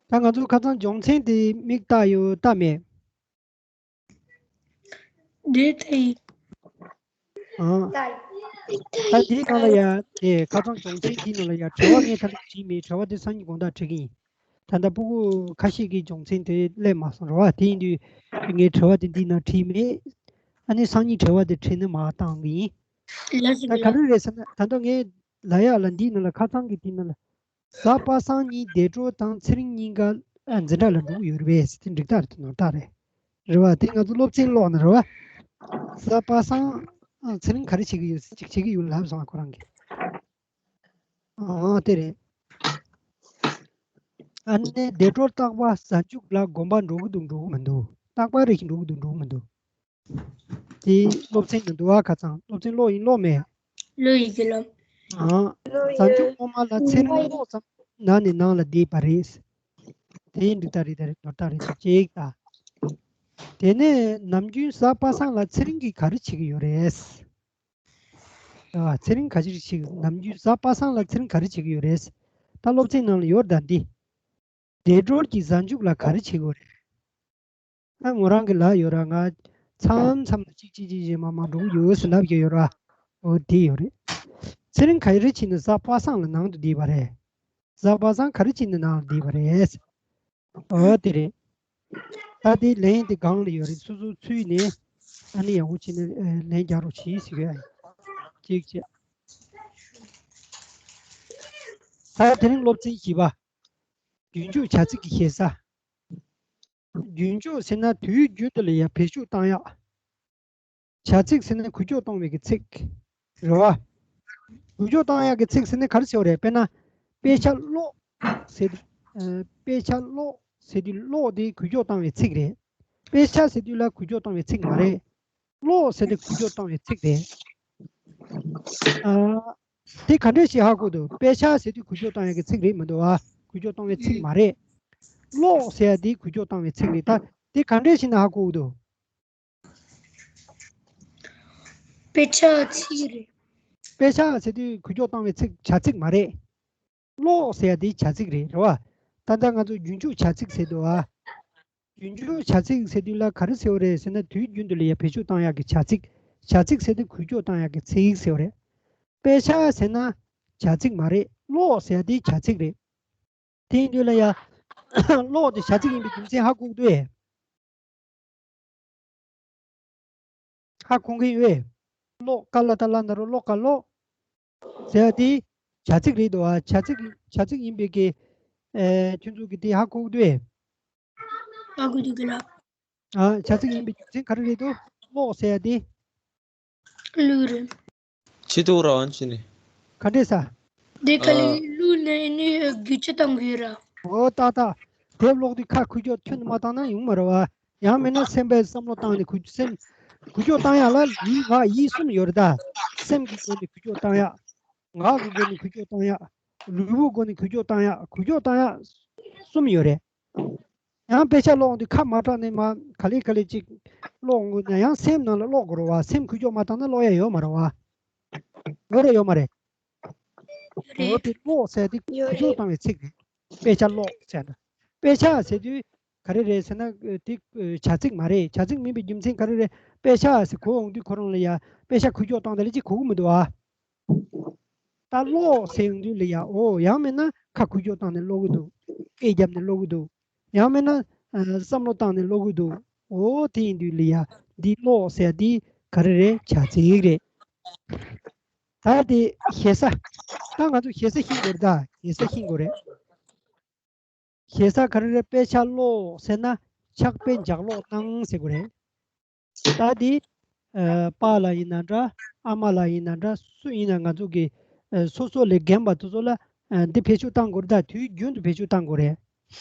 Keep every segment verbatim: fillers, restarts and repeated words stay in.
ད་ང་ཚོ་ཁ་སང་སྦྱོང་ཚན་དེ་མིག་བལྟས་ཡོད་ལྟ་མེད། འདི་ལྟ་ཡིན། ཨང་། ད་འདིའི་ནང་ལ་ཡ་དེ་ཁ་སང་སྦྱོང་ཚན་འདིའི་ནང་ལ་ཡ་དྲི་བ་ངས་ད་ལྟ་བྲིས་མེད། དྲི་བ་དེ་སང་ཉིན་དགོང་དག་དྲི་གི་ཡིན། ད་ལྟ་སྤུ་གུ་ཁ་ཤས་ཀྱིས་སྦྱོང་ཚན་དེ་སླེབས་མ་སོང་རེད་བ། དེ་ཡིན་དུས་ངས་དྲི་བ་དེ་འདིའི་ནང་བྲིས་མེད། ཨ་ནི་སང་ཉིན་དྲི་བ་དེ་བྲིས་ནས་མར་བཏང་གི་ཡིན། ལགས་སོ། ད་ག་རེ་རེད་ཟེར་ན་ད་ལྟ་ངས་ལབ་ཡག་ལ་འདིའི་ནང་ལ་ཁ་སང་གི་དེའི་ནང་ལ། གཟའ་པ་སངས་ཉིན་བདེ་གྲོལ་དང་ཚེ་རིང་གཉིས་ཀ་ཨ་འཛིན་གྲྭ་ལ་འགྲོ་གི་ཡོད་རེད་པས་ཟེར་དེ་འགྲིག་རྟགས་རེད་དེ་ནོར་རྟགས་རེད། རེད་བ། དེ་ང་ཚོ་སློབ་ཚན་ཀློག་ན་རེད་བ། གཟའ་པ་སངས་ཨ་ཚེ་རིང་ག་རེ་བྱེད་ཀྱི་ཡོད་ཟེར་ཅིག་བྱེད་ཀྱི་ཡོད་ལབ་སོང་ཁོ་རང་གིས། ཨ་དེ་རེད། ཨ་ནི་བདེ་གྲོལ་རྟག་པ་གཟའ་མཇུག་ལ་དགོན་པ་འགྲོ་གི་འདུག་འགྲོ་གི་མི་འདུག་རྟག་པ་རེ་ཞིག་འགྲོ་གི་འདུག་འགྲོ་གི་མི་འདུག་དེ་སློབ་ཚན་དུ་འདུག་ཨ། ཁ་སང་སློབ་ཚན་ཀློག་ཡིན་ཀློག་མེད། ཀློག་ཡིན་གྱི་ལམ། ཨང་། གཟའ་མཇུག་སྔོན་མ་ལ་ཚེ་རིང་ཀློག་ཙམ་ན་ནས་ནང་ལ་བསྡད་པ་རེད། དེ་ཡིན་འགྲིག་ད་རེད་ད་རེད་ནོར་ད་རེད་ཅིག་ཅིག་ད། དེ་ནས་ནམ་རྒྱུན་གཟའ་པ་སངས་ལ་ཚེ་རིང་གིས་ག་རེ་བྱེད་ཀྱི་ཡོད་རེད། ཨ་ཚེ་རིང་ག་ཅིག་བྱེད་ཀྱི་ནམ་རྒྱུན་གཟའ་པ་སངས་ལ་ཚེ་རིང་ག་རེ་བྱེད་ཀྱི་ཡོད་རེད། ད་སློབ་ཚན་ནང་ལ་ཡོད་ད་འདི། བདེ་གྲོལ་གྱི་གཟའ་མཇུག་ལ་ག་རེ་བྱེད་དགོས་རེད། ཨ་མོ་རང་གི་ལ་ཡོད་ར་ང་མཚམས་མཚམས་ལ་གཅིག་གཅིག་གཅིག་གཅིག་མ་མ་འགྲོ་གི་ཡོད་ཟེར་ལབ་ཀྱི་ཡོད་ར། འོ་དེ་ཡོད་རེད། ཚེ་རིང་ག་རེ་བྱས་ནས་གཟའ་པ་སངས་ལ་ནང་དུ་བསྡད་པ་རེད། གཟའ་པ་སངས་ག་རེ་བྱས་ནས་ནང་ལ་བསྡད་པ་རེད། འོ་དེ་རེད། ད་དེ་ལན་དེ་སྒང་ལ་ཡོད་རེད། སོ་སོ་ཚུད་ནས་ཨ་ནི་ཡག་པོ་བྱས་ནས་ལན་རྒྱག་རོགས་བྱེད་ཟེར་གི་ཡ་ཡིན། གཅིག་བྱས། ད་དེ་རིང་སློབ་ཚན་བཞི་པ། རྒྱུན་འཇུག་བྱ་ཚིག་གི་ཞེ་ས། རྒྱུན་འཇུག་ཟེར་ན་དུས་རྒྱུན་དུ་ལ་ཡ་བེད་སྤྱོད་བཏང་ཡག་བྱ་ཚིག་ཟེར་ན་འགུལ་སྐྱོད་གཏོང་བའི་གི་ཚིག་རེད་བ། འགུལ་སྐྱོད་བཏང་ཡག་གི་ཚིག་ཟེར་ན་ག་རེ་ཟེར་བ་རེད། དཔེར་ན་དཔེ་ཆ་ཀློག་ཟེར་དུས། ཨ་དཔེ་ཆ་ཀློག་ཟེར་དུས་ཀློག་དེ་འགུལ་སྐྱོད་བཏང་བའི་ཚིག་རེད། དཔེ་ཆ་ཟེར་དུས་ལ་འགུལ་སྐྱོད་བཏང་བའི་ཚིག་མ་རེད། ཀློག་ཟེར་དེ་འགུལ་སྐྱོད་བཏང་བའི་ཚིག་རེད། ཨ། དེ་ག་འདྲས་ཞིག་ཧ་གོ་འདུག་དཔེ་ཆ་ཟེར་དུས་འགུལ་སྐྱོད་བཏང་ཡག་གི་ཚིག་རེད་མི་འདུག་ཨ། འགུལ་སྐྱོད་གཏོང་བའི་ཚིག་མ་རེད། ཀློག་ཟེར་ཡག་དེ་འགུལ་སྐྱོད་བཏང་བའི་ཚིག་རེད། ད་དེ་ག་འདྲས་ཞིག་ན་ཧ་གོ་འདུག་དཔེ་ཆ་ཚིག་རེད། དཔེ་ཆ་ཟེར་དུས་འགུལ་སྐྱོད་བཏང་བའི་ཚིག་བྱ་ཚིག་མ་རེད། ཀློག་ཟེར་ཡག་དེ་བྱ་ཚིག་རེད། རེད་བ། ད་ལྟ་ང་ཚོ་རྒྱུན་འཇུག་བྱ་ཚིག་ཟེར་འདུག་ཨ། རྒྱུན་འཇུག་བྱ་ཚིག་ཟེར་དུས་ལ་ག་རེ་ཟེར་བ་རེད་ཟེར་ན་དུས་རྒྱུན་དུ་ལ་ཡ་བེད་སྤྱོད་བཏང་ཡག་གི་བྱ་ཚིག་བྱ་ཚིག་ཟེར་དུས་འགུལ་སྐྱོད་བཏང་ཡག་གི་ཚིག་ཟེར་བ་རེད། དཔེ་ཆ་ཟེར་ན་བྱ་ཚིག་མ་རེད། ཀློག་ཟེར་དེ་བྱ་ཚིག་རེད། དེ་ཡིན་དུས་ལ་ཡ་ཀློག་དེ་བྱ་ཚིག་ཡིན་པའི་རྒྱུ་མཚན་ཧ་གོ་གི་འདུག་ཨེ། ཧ་གོ་གི་ཡོད་ཨེ། ཀློག་ཀ་ལ་ད་ལ་ན་རོ་ཀློག་ཀ་ཀློག་ཟེར་དེ་བྱ་ཚིག་རེད་འདུག་ཨ། བྱ་ཚིག་བྱ་ཚིག་ཡིན་པའི་གི་ཨེ་ཁྱོད་ཚོ་གི་དེ་ཧ་གོ་གི་འདུག་ཨེ། ཨ་ཁུ་ཐུག་གི་ལ། ཨ་བྱ་ཚིག་ཡིན་པའི་རྒྱུ་མཚན་ག་རེ་རེད་འདུག་ཀློག་ཟེར་ཡ་དེ། ཀླུ་རེད། ཅི་ཐུག་ར་ཨན་ཅི་ནི། ག་འདྲས་ས། དེ་ག་ལེ་ཨ། ཀླུ་ནས་ནི་རྒྱུ་ཆ་བཏང་གི་ར། འོ་ཏག་ཏག་དེབ་ཀློག་དུས་ཁ་འགུལ་སྐྱོད་ཁྱོན་ནས་མ་བཏང་ན་ཡོང་མ་རེད་བ། ཡང་མིན་ན་སེམས་པས་བསམ་བློ་བཏང་ནས་འགུལ་སེམས་འགུལ་སྐྱོད་བཏང་ཡག་ལ་ལུས་ངག་ཡིད་གསུམ་ཡོད་རེད་ད། སེམས་ཀྱི་སྒོ་ནས་འགུལ་སྐྱོད་བཏང་ཡག་ངག་གི་སྒོ་ནས་འགུལ་སྐྱོད་བཏང་ཡག་ལུས་པོའི་སྒོ་ནས་འགུལ་སྐྱོད་བཏང་ཡག་འགུལ་སྐྱོད་བཏང་ཡག་གསུམ་ཡོད་རེད། ཡང་དཔེ་ཆ་ཀློག་དུས་ཁ་མ་གྲགས་ནས་མ་ག་ལེ་ག་ལེ་ཅིག་ཀློག་དགོས་ན་ཡང་སེམས་ནང་ལ་ཀློག་དགོས་རེད་བ། སེམས་འགུལ་སྐྱོད་མ་བཏང་ན་ཀློག་ཡ་ཡོད་མ་རེད་བ། ཡོད་རེད་ཡོད་མ་རེད། རེད། འོ་དེ་ཀློག་ཟེར་དེ་ཡོད་འགུལ་སྐྱོད་རེད། བཏང་བའི་ཚིག་རེད། དཔེ་ཆ་ཀློག་ཟེར་ན། དཔེ་ཆ་ཟེར་དུས་ག་རེ་རེད་ཟེར་ན་དེ་བྱ་ཚིག་མ་རེད། བྱ་ཚིག་མིན་པའི་རྒྱུ་མཚན་ག་རེ་རེད། དཔེ་ཆ་ཟེར་གོ་འོང་དུས་ཁོ་རང་ལ་ཡ་དཔེ་ཆ་འགུལ་སྐྱོད་བཏང་དེ་ལ་ཅིག་གོ་གི་མི་འདུག་ཨ། ད་ཀློག་ཟེར་ཡོང་དུས་ལ་ཡ་འོ་ཡང་མིན་ན་ཁ་འགུལ་སྐྱོད་བཏང་ནས་ཀློག་གི་འདུག་སྐད་བརྒྱབ་ནས་ཀློག་གི་འདུག་ཡང་མིན་ན་ཨ་བསམ་བློ་བཏང་ནས་ཀློག་གི་འདུག་འོ་དེ་ཡིན་དུས་ལ་ཡ་འདི་ཀློག་ཟེར་འདི་ག་རེ་རེད། བྱ་ཚིག་རེད། ད་དེ་ཞེ་ས། ད་ང་ཚོ་ཞེ་ས་ཤེས་དགོས་རེད་ད། ཞེ་ས་ཤེས་དགོས་རེད། ཞེ་ས་ག་རེ་རེད། དཔེ་ཆ་ཀློག་ཟེར་ན་ཕྱག་དཔེ་ལྗགས་ཀློག་གནང་ཟེར་དགོས་རེད། ད་འདི་ཨ་པཱ་ལགས་ཡིན་ན་འདྲ། ཨ་མ་ལགས་ཡིན་ན་འདྲ། སུ་ཡིན་ན་ང་ཚོ་གི་ཨ་སོ་སོ་ལས་རྒན་པ་དེ་ཚོ་ལ་ཨ་འདི་བེད་སྤྱོད་བཏང་དགོས་རེད་ད། དུས་རྒྱུན་དུ་བེད་སྤྱོད་བཏང་དགོས་རེད།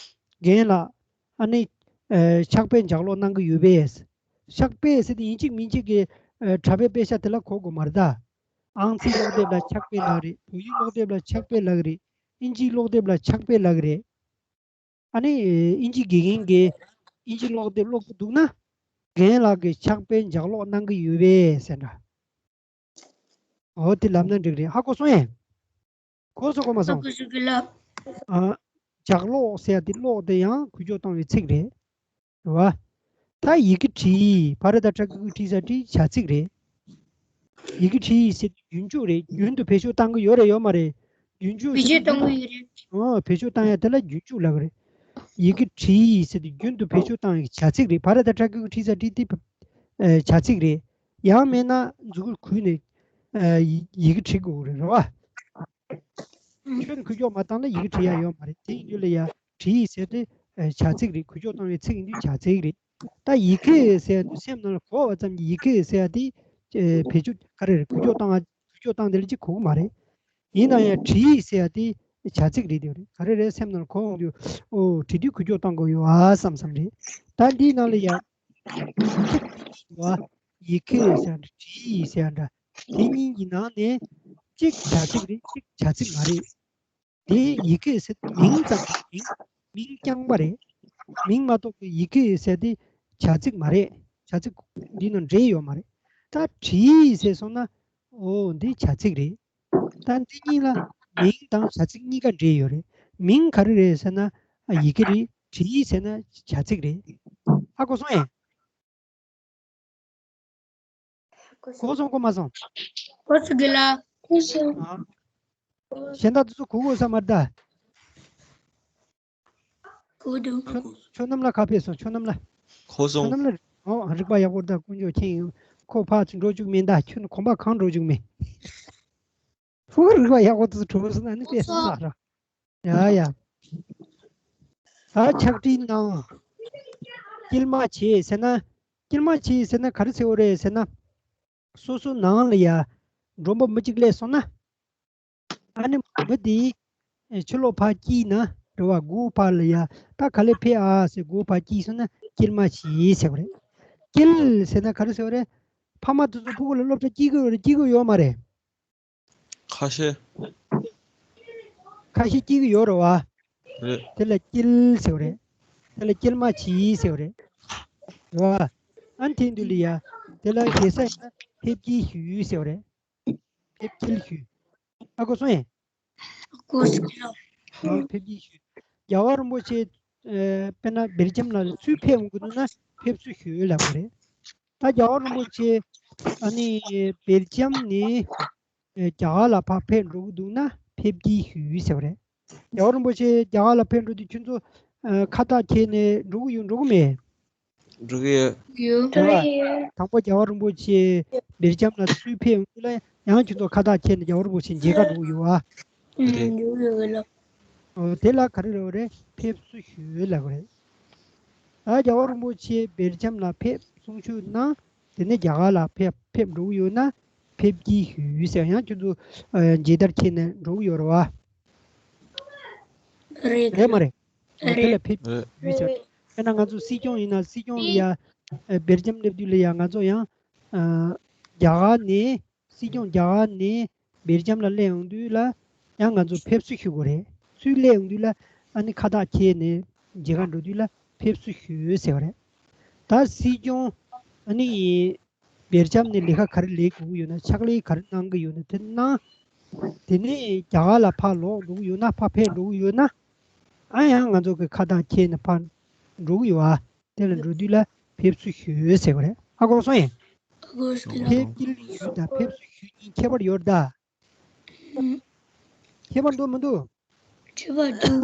རྒན་ལགས་ཨ་ནི་ཨ་ཕྱག་དཔེ་ལྗགས་ཀློག་གནང་གི་ཡོད་པས། ཕྱག་དཔེ་ཟེར་དེ་ཡིན་གཅིག་མིན་གཅིག་གི་ཨ་དྲ་བའི་དཔེ་ཤག་དེ་ལ་གོ་དགོས་མ་རེད་ད། ཨང་རྩིས་ཀློག་དེབ་ལ་ཕྱག་དཔེ་ལབ་རེད། བོད་ཡིག་ཀློག་དེབ་ལ་ཕྱག་དཔེ་ལབ་གི་རེད། ཨིན་ཇིའི་ཀློག་དེབ་ལ་ཕྱག་དཔེ་ལབ་གི་རེད། ཨ་ནི་ཨིན་ཇིའི་དགེ་རྒན་གྱིས་ཨིན་ཇིའི་ཀློག་དེབ་ཀློག་གི་འདུག་ན། རྒན་ལགས་ཀྱིས་ཕྱག་དཔེ་ལྗགས་ཀློག་གནང་གི་ཡོད་པས་ཟེར་འདྲ། འོ་དེ་ལབ་ན་འགྲིག་རེད། ཧ་གོ་སོང་ངས། གོ་སོང་གོ་མ་སོང་། ཧ་གོ་སོང་གི་ལགས། ཨ། ལྗགས་ཀློག་ཟེར་ཡ་དེ་ཀློག་དེ་ཡང་འགུལ་སྐྱོད་བཏང་བའི་ཚིག་རེད། རེད་བ། ད་ཡི་གེ་བྲིས། བ་ར་བཏགས་གྲ་གི་གུ་བྲིས་ས་བྲིས་བྱ་ཚིག་རེད། ཡི་གེ་བྲིས་ཟེར་དུས་རྒྱུན་འཇུག་རེད། རྒྱུན་དུ་བེད་སྤྱོད་བཏང་གི་ཡོད་རེད་ཡོད་མ་རེད། རྒྱུན་འཇུག་བེད་སྤྱོད་བཏང་གི་ཡོད་རེད། ཨོ་བེད་སྤྱོད་བཏང་ཡ་དེ་ལ་རྒྱུན་འཇུག་ལབ་གི་རེད། ཡི་གེ་བྲིས་ཟེར་དུས་རྒྱུན་དུ་བེད་སྤྱོད་བཏང་ཡ་བྱ་ཚིག་རེད། བ་ར་བཏགས་གྲ་གི་གུ་བྲིས་ས་བྲིས་དེ་ཨ་བྱ་ཚིག་རེད། ཡང་མིན་ན་མཛུབ་གུ་གུས་ནས་ཨ་ཡི་ཡི་གེ་བྲི་དགོས་རེད། རེད་བ། ཁྱོན་འགུལ་སྐྱོད་མ་བཏང་ན་ཡི་གེ་བྲི་ཡ་ཡོད་མ་རེད། དེ་ཡིན་དུས་ལ་ཡ་བྲིས་ཟེར་དེ་ཨ་བྱ་ཚིག་རེད། འགུལ་སྐྱོད་བཏང་བའི་ཚིག་ཡིན་དུས་བྱ་ཚིག་རེད། ད་ཡི་གེ་ཟེར་དུས་སེམས་ནང་ལ་གོ་བ་ཙམ་གྱིས་ཡི་གེ་ཟེར་ཡ་དེ་ཨ་བེད་སྤྱོད་ག་རེ་རེད། འགུལ་སྐྱོད་བཏང་བ་འགུལ་སྐྱོད་བཏང་དེ་ལ་ཅིག་གོ་གི་མ་རེད། ཡིན་ན་ཡང་བྲིས་ཟེར་ཡ་དེ་བྱ་ཚིག་རེད། དེ་རེད། ག་རེ་རེད། སེམས་ནང་ལ་གོ་འོང་དུས་ཨོ་བྲིས་དུས་འགུལ་སྐྱོད་བཏང་དགོས་ཡོད་ཨ་བསམ་བསམ་རེད། ད་འདིའི་ནང་ལ་ཡ་བ་ཡི་གེ་ཟེར་ཡ་འདྲ་བྲིས་ཟེར་ཡ་འདྲ་དེ་གཉིས་ཀྱི་ནང་ནས་གཅིག་བྱ་ཚིག་རེད། གཅིག་བྱ་ཚིག་མ་རེད། དེ་ཡི་གེ་ཟེར་མིང་ཙམ་མིང་མིང་རྐྱང་པ་རེད། མིང་མ་གཏོགས་ཀྱི་ཡི་གེ་ཟེར་དེ་བྱ་ཚིག་མ་རེད། བྱ་ཚིག་འདི་ནང་འདྲེས་ཡོད་མ་རེད། ད་བྲིས་ཟེར་སོང་ན་ཨོ་འདི་བྱ་ཚིག་རེད། ད་འདི་གཉིས་ལ་མིང་དང་བྱ་ཚིག་གཉིས་ཀ་འདྲེས་ཡོད་རེད། མིང་ག་རེ་རེད་ཟེར་ན་ཨ་ཡི་གེ་རེད། བྲིས་ཟེར་ན་བྱ་ཚིག་རེད། ཧ་གོ་སོང་ངས། གོ་སོང་། གོ་མ་སོང་། གོ་སོང་གི་ལ། གོ་སོང་། ཨ། གཞན་དག་དེ་ཚོ་གོ་དགོས་ས་མ་རེད་ད། གོ་འདུག་ཁྱོད་ཁྱོད་རྣམས་ལ་ག་ཕེབས་སོང་། ཁྱོད་རྣམས་ལ། གོ་སོང་། ཁྱོད་རྣམས་ལ། ཨོ་རིག་པ་ཡག་པོ་རེད་ད། དཀོན་མཆོག་མཁྱེན་ཡོད། ཁོ་ཕར་ཚུར་འགྲོ་བཅུག་མིན་ད། ཁྱོད་གོམ་པ་གང་འགྲོ་བཅུག་མིན། ཕྲུ་གུ་རིག་པ་ཡག་པོ་དེ་ཚོ་གྲོགས་སུ་ན་ནི་དཔེ་སྲིད་ལགས་ར། ཡ་ཡ། ད་ཕྱག་བྲིས་གནང་། དཀྱིལ་མ་བྱས་ཟེར་ན། དཀྱིལ་མ་བྱས་ཟེར་ན་ག་རེ་ཟེར་བ་རེད་ཟེར་ན། སོ་སོ་ནང་ལ་ཡ། མགྲོན་པོ་མི་གཅིག་སླེབས་སོང་ན། ཨ་ནི་མི་དེ་ཕྱི་ལོགས་ཕར་དཀྱིལ་ན་རེད་བ། སྒོ་ཕར་ལ་ཡ་ད་ག་ལེ་ཕེབས་ཨ་ཟེར་སྒོ་ཕར་དཀྱིལ་སོང་ན་དཀྱིལ་མ་བྱས་ཟེར་བ་རེད། དཀྱིལ་ཟེར་ན་ག་རེ་ཟེར་བ་རེད། ཕ་མ་དེ་ཚོ་ཕྲུ་གུ་ལ་སློབ་གྲྭ་སྐྱེལ་གི་ཡོད་རེད། སྐྱེལ་གི་ཡོད་མ་རེད། ཁ་ཤས། ཁ་ཤས་སྐྱེལ་གི་ཡོད་རེད་བ། རེད། དེ་ལ་དཀྱིལ་ཟེར་བ་རེད། དེ་ལ་དཀྱིལ་མ་བྱས་ཟེར་བ་རེད། རེད་བ། ཨ་ནི་དེ་དུས་ལ་ཡ། དེ་ལ་ཞེ་ས་ཡིན་ན་ཕེབས་དཀྱིལ་ཞུས་ཟེར་བ་རེད། ཕེབས་དཀྱིལ་ཞུས། ཨ་གོ་སོང་ངས། གོ་སོང་། ཨ་ཕེབས་དཀྱིལ་ཞུས། རྒྱལ་བ་རིན་པོ་ཆེ། ཨ་དཔེར་ན་སྦེལ་ཇམ་ལ་ཚུར་ཕེབས་འོང་གི་འདུག་ན་ཕེབས་བསུ་ཞུས་ལབ་པ་རེད། ད་རྒྱལ་བ་རིན་པོ་ཆེ་ཨ་ནི་སྦེལ་ཇམ་ནས་ཨ་རྒྱ་གར་ལ་ཕར་ཕེབས་འགྲོ་གི་འདུག་ན་ཕེབས་དཀྱིལ་ཞུས་ཟེར་བ་རེད། རྒྱལ་བ་རིན་པོ་ཆེ་རྒྱ་གར་ལ་ཕེབས་འགྲོ་དུས་ཁྱོད་ཚོ་ཨ་ཁ་བཏགས་འཁྱེར་ནས་འགྲོ་གི་ཡོད། འགྲོ་གི་མེད། འགྲོ་གི་ཡོད། ཡོད། འགྲོ་གི་ཡོད། དང་པོ་རྒྱལ་བ་རིན་པོ་ཆེ་སྦེལ་ཇམ་ལ་ཚུར་ཕེབས་ཡོང་དུས་ལ་ཡང་ཁྱོད་ཚོ་ཁ་བཏགས་འཁྱེར་ནས་རྒྱལ་བ་རིན་པོ་ཆེ་མཇལ་ཁ་འགྲོ་གི་ཡོད་ཨ། རེད། འགྲོ་གི་ཡོད་ལགས། ཨོ་དེ་ལ་ག་རེ་རེད་བ་རེད། ཕེབས་བསུ་ཞུས་ལབ་པ་རེད། ད་རྒྱལ་བ་རིན་པོ་ཆེ་སྦེལ་ཇམ་ལ་ཕེབས་གསུང་ཆོས་གནང་། དེ་ནས་རྒྱ་གར་ལ་ཕེབས་ཕེབས་འགྲོ་གི་ཡོད་ན་ཕེབས་དཀྱིལ་ཞུས་ཟེར། ཡང་ཁྱོད་ཚོ་ཨ་མཇལ་དར་འཁྱེར་ནས་འགྲོ་གི་ཡོད་རེད་བ། རེད། རེད་མ་རེད། ཨོ་དེ་ལ་རེད། ཕེབས་དཀྱིལ་ཞུས་ཟེར། རེད། དཔེར་ན་ང་ཚོ་སྲིད་སྐྱོང་ཡིན་ན་སྲིད་སྐྱོང་ཡ་ཨ་སྦེལ་ཇམ་སླེབས་དུས་ལ་ཡ་ང་ཚོ་ཡང་ཨ་རྒྱ་གར་ནས། སྲིད་སྐྱོང་རྒྱ་གར་ནས་སྦེལ་ཇམ་ལ་སླེབས་ཡོང་དུས་ལ་ཡང་ང་ཚོ་ཕེབས་བསུ་ཞུ་དགོས་རེད། ཚུར་སླེབས་ཡོང་དུས་ལ་ཨ་ནི་ཁ་བཏགས་འཁྱེར་ནས་མཇལ་ཁ་འགྲོ་དུས་ལ་ཕེབས་བསུ་ཞུ་ཟེར་བ་རེད། ད་སྲིད་སྐྱོང་ཨ་ནི་སྦེལ་ཇམ་ནས་ལས་ཀ་ག་རེ་ལས་དགོས་ཀྱི་ཡོད་ན། ཕྱག་ལས་ག་རེ་གནང་གི་ཡོད་ན་དེ་གནང་། དེ་ནས་རྒྱ་གར་ལ་ཕར་ལོག་འགྲོ་གི་ཡོད་ན། ཕར་ཕེབས་འགྲོ་གི་ཡོད་ན། ཨ་ཡང་ང་ཚོ་གི་ཁ་བཏགས་འཁྱེར་ནས་ཕར་འགྲོ་གི་ཡོད་ཨ། དེ་ལ་འགྲོ་དུས་ལ་ཕེབས་བསུ་ཞུ་ཟེར་བ་རེད། ཧ་གོ་སོང་ངས། ཧ་གོ་སོང་། ཕེབས་དཀྱིལ་ཞུ་དང་ཕེབས་བསུ་ཞུ་གཉིས་ཁྱད་པར་ཡོད་རེད་ད། ཁྱད་པར་འདུག་མི་འདུག་ཁྱད་པར་འདུག་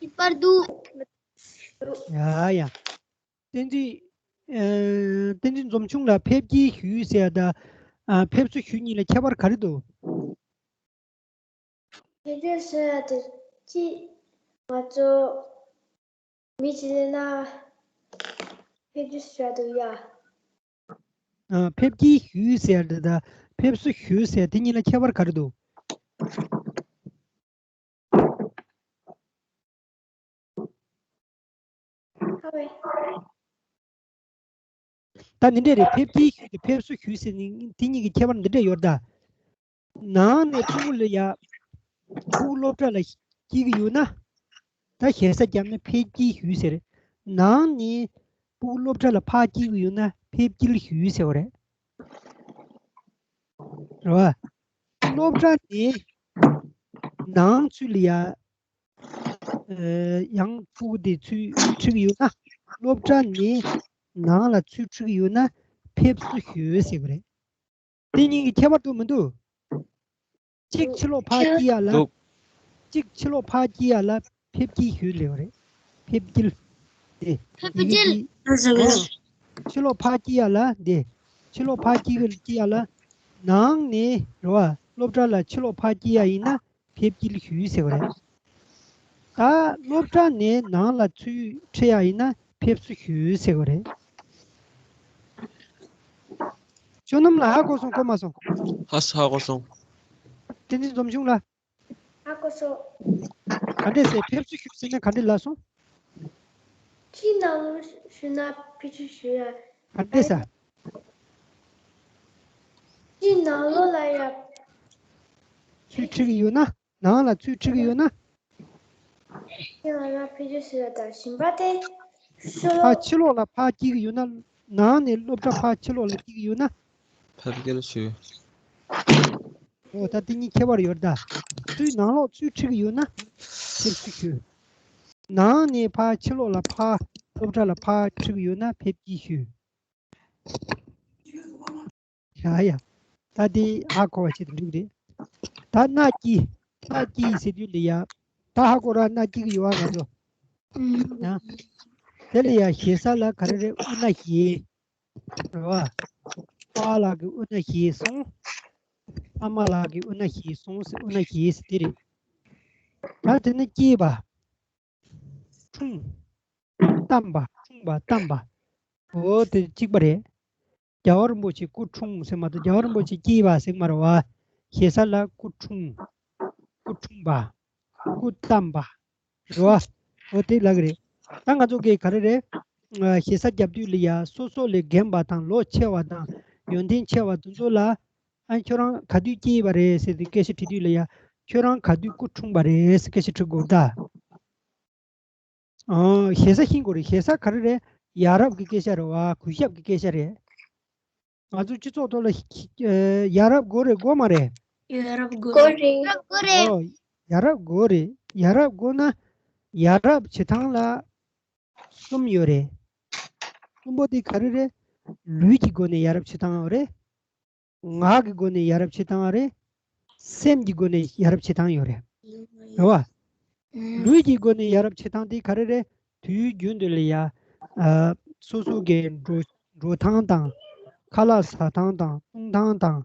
ཁྱད་པར་འདུག་ཡ་ཡ། བསྟན་འཛིན། ཨ་བསྟན་འཛིན་འཛོམས་ཆུང་ལ་ཕེབས་དཀྱིལ་ཞུས་ཟེར་དང་། ཨ་ཕེབས་བསུ་ཞུ་གཉིས་ལ་ཁྱད་པར་ག་རེ་འདུག་ཕེབས་དཀྱིལ་ཟེར་ཡ་དེ་གཅིག་ང་ཚོ་མི་གཅིག་སླེབས་ན་ཕེབས་དཀྱིལ་ཟེར་ཡ་འདུག་ཡ། ཨ་ཕེབས་དཀྱིལ་ཞུས་ཟེར་དེ་དང་ཕེབས་བསུ་ཞུས་ཟེར་དེ་གཉིས་ལ་ཁྱད་པར་ག་རེ་འདུག་ད་འདི་འདྲས་རེད། ཕེབས་དཀྱིལ་ཞུས་དང་ཕེབས་བསུ་ཞུས་ཟེར་ནི་དེ་གཉིས་ཀྱི་ཁྱད་པར་འདི་འདྲས་ཡོད་ད། ནང་ནས་ཕྲུ་གུ་ལ་ཡ། ཕྲུ་གུ་སློབ་གྲྭ་ལ་སྐྱེལ་གྱི་ཡོད་ན། ད་ཞེ་ས་བརྒྱབ་ན་ཕེབས་དཀྱིལ་ཞུས་ཟེར། ནང་ནས་ཕྲུ་གུ་སློབ་གྲྭ་ལ་ཕར་སྐྱེལ་གྱི་ཡོད་ན་ཕེབས་དཀྱིལ་ཞུས་ཟེར་བ་རེད། རེད་བ། སློབ་གྲྭ་ནས་ནང་ཚུད་ལ་ཡ། ཨ་ཡང་ཕྲུ་གུ་དེ་ཚུར་ཁྲིད་ཀྱི་ཡོད་ན། སློབ་གྲྭ་ནས་ནང་ལ་ཚུར་ཁྲིད་ཀྱི་ཡོད་ན་ཕེབས་བསུ་ཞུ་ཟེར་གྱི་རེད། དེ་གཉིས་ཀྱི་ཁྱད་པར་འདུག་མི་འདུག་གཅིག་ཕྱི་ལོགས་ཕར་སྐྱེལ་ཡ་ལ། འདུག་གཅིག་ཕྱི་ལོགས་ཕར་སྐྱེལ་ཡ་ལ་ཕེབས་སྐྱེལ་ཞུ་ལེ་བ་རེད། ཕེབས་སྐྱེལ། དེ། ཕེབས་སྐྱེལ། ཨོ། ཕྱི་ལོགས་ཕར་སྐྱེལ་ཡ་ལ་དེ། ཕྱི་ལོགས་ཕར་སྐྱེལ་གྱི་སྐྱེལ་ཡ་ལ། ནང་ནས་རེད་བ། སློབ་གྲྭ་ལ་ཕྱི་ལོགས་ཕར་སྐྱེལ་ཡ་ཡིན་ན་ཕེབས་སྐྱེལ་ཞུ་ཟེར་བ་རེད། ད་སློབ་གྲྭ་ནས་ནང་ལ་ཚུར་ཁྲིད་ཡ་ཡིན་ན་ཕེབས་བསུ་ཞུ་ཟེར་བ་རེད། ཇོ་ནམ་ལགས་ཧ་གོ་སོང་། གོ་མ་སོང་། ཧ་ཧ་གོ་སོང་། བསྟན་འཛིན་འཛོམས་ཆུང་ལགས། ཧ་གོ་སོང་། ག་འདྲས་ཟེར། ཕེབས་བསུ་ཞུ་ཟེར་ན་ག་འདྲས་ལབ་སོང་། ཅི་ནང་ལོགས་ཞུ་ན་ཕེབས་བསུ་ཞུ་ཡ། ག་འདྲས་ཟེར། ཅི་ནང་ལོགས་ལ་ཡ། ཚུར་ཁྲིད་ཀྱི་ཡོད་ན། ནང་ལ་ཚུར་ཁྲིད་ཀྱི་ཡོད་ན། ཅི་ནང་ལ་ཕེབས་བསུ་ཞུ་ཡ་དང་གཞན་པ་དེ། ཕྱི་ཕར་ལོགས། ཕྱི་ལོགས་ལ་ཕར་སྐྱེལ་གྱི་ཡོད་ན། ནང་ནས་སློབ་གྲྭ་ཕར་ཕྱི་ལོགས་ལ་སྐྱེལ་གྱི་ཡོད་ན། ཕེབས་སྐྱེལ་ཞུ། འོ་ད་དེ་གཉིས་ཁྱད་པར་ཡོད་ད། ཚུར་ནང་ལོགས་ཚུར་ཁྲིད་ཀྱི་ཡོད་ན་ཕེབས་བསུ་ཞུ། ནང་ནས་ཕར་ཕྱི་ལོགས་ལ་ཕར་སློབ་གྲྭ་ལ་ཕར་ཁྲིད་ཀྱི་ཡོད་ན་ཕེབས་སྐྱེལ་ཞུ། ཡ་ཡ། ད་དེ་ཧ་གོ་བ་ཆེད་དུ་འགྲིག་རེད། ད་མནའ་སྐྱེལ། མནའ་སྐྱེལ་ཟེར་དུས་ལ་ཡ། ད་ཧ་གོ་ར། མནའ་སྐྱེལ་གྱི་ཡོད་བ་ང་ཚོ། ཡ། དེ་ལ་ཡ་ཞེ་ས་ལ་ག་རེ་རེད། དབུ་མནའ་བཞེས། རེད་བ། པཱ་ལགས་ཀྱི་དབུ་མནའ་བཞེས་སོང་། ཨ་མ་ལགས་ཀྱི་དབུ་མནའ་བཞེས་སོང་ཟེར། དབུ་མནའ་བཞེས་ཟེར་དེ་རེད། ད་དེ་ནས་སྐྱེལ་བ། འཁྲུངས། བལྟམས་པ། འཁྲུངས་པ། བལྟམས་པ། འོ་དེ་གཅིག་པ་རེད། རྒྱལ་བ་རིན་པོ་ཆེ་སྐུ་འཁྲུངས་ཟེར་མ་གཏོགས། རྒྱལ་བ་རིན་པོ་ཆེ་སྐྱེས་པ་ཟེར་མ་རེད་བ། ཞེ་ས་ལ་སྐུ་འཁྲུངས། སྐུ་འཁྲུངས་པ། སྐུ་བལྟམས་པ། རེད་བ། འོ་དེ་ལབ་ཀྱི་རེད། ད་ང་ཚོ་གིས་ག་རེ་རེད། ཨ། ཞེ་ས་རྒྱབ་དུས་ལ་ཡ། སོ་སོ་ལས་རྒན་པ་དང་ལོ་ཆེ་བ་དང་ཡོན་ཏན་ཆེ་བ་དེ་ཚོ་ལ། ཨ། ཁྱོད་རང་ག་དུས་སྐྱེས་པ་རེད་ཟེར་ཏེ་སྐད་ཆ་དྲིས་དུས་ལ་ཡ། ཁྱོད་རང་ག་དུས་སྐུ་འཁྲུངས་པ་རེད་ཟེར་སྐད་ཆ་དྲི་དགོས་ད། ཨ། ཞེ་ས་ཤེས་དགོས་རེད། ཞེ་ས་ག་རེ་རེད། ཡ་རབས་ཀྱི་སྐད་ཆ་རེད་བ། གུས་ཞབས་ཀྱི་སྐད་ཆ་རེད། ང་ཚོ་སྤྱི་ཚོགས་ཐོག་ལ་ཡ་རབས་དགོས་རེད་དགོས་མ་རེད། ཡ་རབས་དགོས་རེད། ཨོ། ཡ་རབས་དགོས་རེད། ཡ་རབས་དགོས་ན། ཡ་རབས་བྱེད་སྟངས་ལ་གསུམ་ཡོད་རེད། གསུམ་པོ་དེ་ག་རེ་རེད། ལུས་ཀྱི་སྒོ་ནས་ཡ་རབས་བྱེད་སྟངས་ཡོད་རེད། ངག་གི་སྒོ་ནས་ཡ་རབས་བྱེད་སྟངས་རེད། སེམས་ཀྱི་སྒོ་ནས་ཡ་རབས་བྱེད་སྟངས་ཡོད་རེད། རེད་བ། ལུས་ཀྱི་སྒོ་ནས་ཡ་རབས་བྱེད་སྟངས་དེ་ག་རེ་རེད། དུས་རྒྱུན་དུ་ལ་ཡ། ཨ། སོ་སོ་གི་འགྲོ་འགྲོ་སྟངས་དང་། ཁ་ལག་ཟ་སྟངས་དང་། བཏུང་སྟངས་དང་།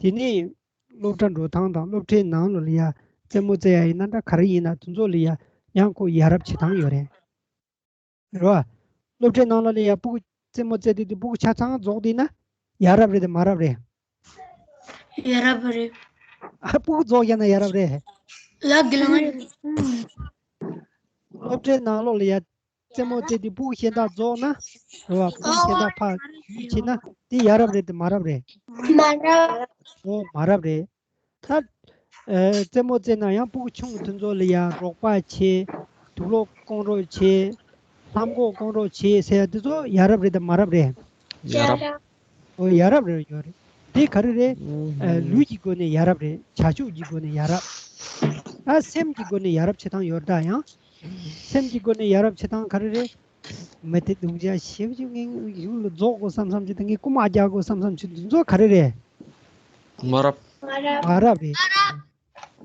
དེ་ནས་སློབ་གྲྭ་འགྲོ་སྟངས་དང་། སློབ་གྲྭའི་ནང་ལ་ལ་ཡ་རྩེད་མོ་རྩེ་ཡ་ཡིན་ན་འདྲ། ག་རེ་ཡིན་ན་དེ་ཚོ་ལ་ཡ་ཡང་ཁོ་ཡ་རབས་བྱེད་སྟངས་ཡོད་རེད། རེད་བ། སློབ་གྲྭའི་ནང་ལ་ལ་ཡ་ཕྲུ་གུ་རྩེད་མོ་རྩེ་དུས་དེ་ཕྲུ་གུ་ཆ་ཚང་རྫོགས་བསྡད་ན་ཡ་རབས་རེད་དེ་མ་རབས་རེད། ཡ་རབས་རེད། ཨ། ཕྲུ་གུ་རྫོགས་བཞག་ན་ཡ་རབས་རེད། ལགས་རྒན་ལགས། སློབ་གྲྭའི་ནང་ལོགས་ལ་ཡ་རྩེད་མོ་རྩེ་དུས་ཕྲུ་གུ་གཞན་དག་རྫོགས་ན། རེད་བ། ཕྲུ་གུ་གཞན་དག་ཕར་ཞུས་བྱས་ན་དེ་ཡ་རབས་རེད་དེ་མ་རབས་རེད། མ་རབས། ཨོ། མ་རབས་རེད། ད། ཨ། རྩེད་མོ་རྩེ་ན་ཡང་ཕྲུ་གུ་ཆུང་དེ་ཚོ་ལ་ཡ་རོགས་པ་བྱེད། དུག་ལོག་སྐོང་རོགས་བྱེད། ལྷམ་གོག་སྐོང་རོགས་བྱེད་ཟེར་ཡ་དེ་ཚོ་ཡ་རབས་རེད་དམ་མ་རབས་རེད། ཡ་རབས། ཨོ། ཡ་རབས་རེད། ཡོད་རེད། དེ་ག་རེ་རེད། ཨ། ལུས་ཀྱི་སྒོ་ནས་ཡ་རབས་རེད། བྱ་སྤྱོད་ཀྱི་སྒོ་ནས་ཡ་རབས། ཨ། སེམས་ཀྱི་སྒོ་ནས་ཡ་རབས་བྱེད་སྟངས་ཡོད་རེད་ད་ཡང་། སེམས་ཀྱི་སྒོ་ནས་ཡ་རབས་བྱེད་སྟངས་ག་རེ་རེད། མི་དེ་སྡུག་ཅག་ཞེ་པོ་ཅིག་ངས་གཞུང་ལ་རྫོགས་དགོས་བསམ་བསམ་བྱེད་དང་། ངས་རྐུ་མ་རྒྱག་དགོས་བསམ་བསམ་བྱེད་དུས་ཚོད་ག་རེ་རེད། མ་རབས། མ་རབས་རེད།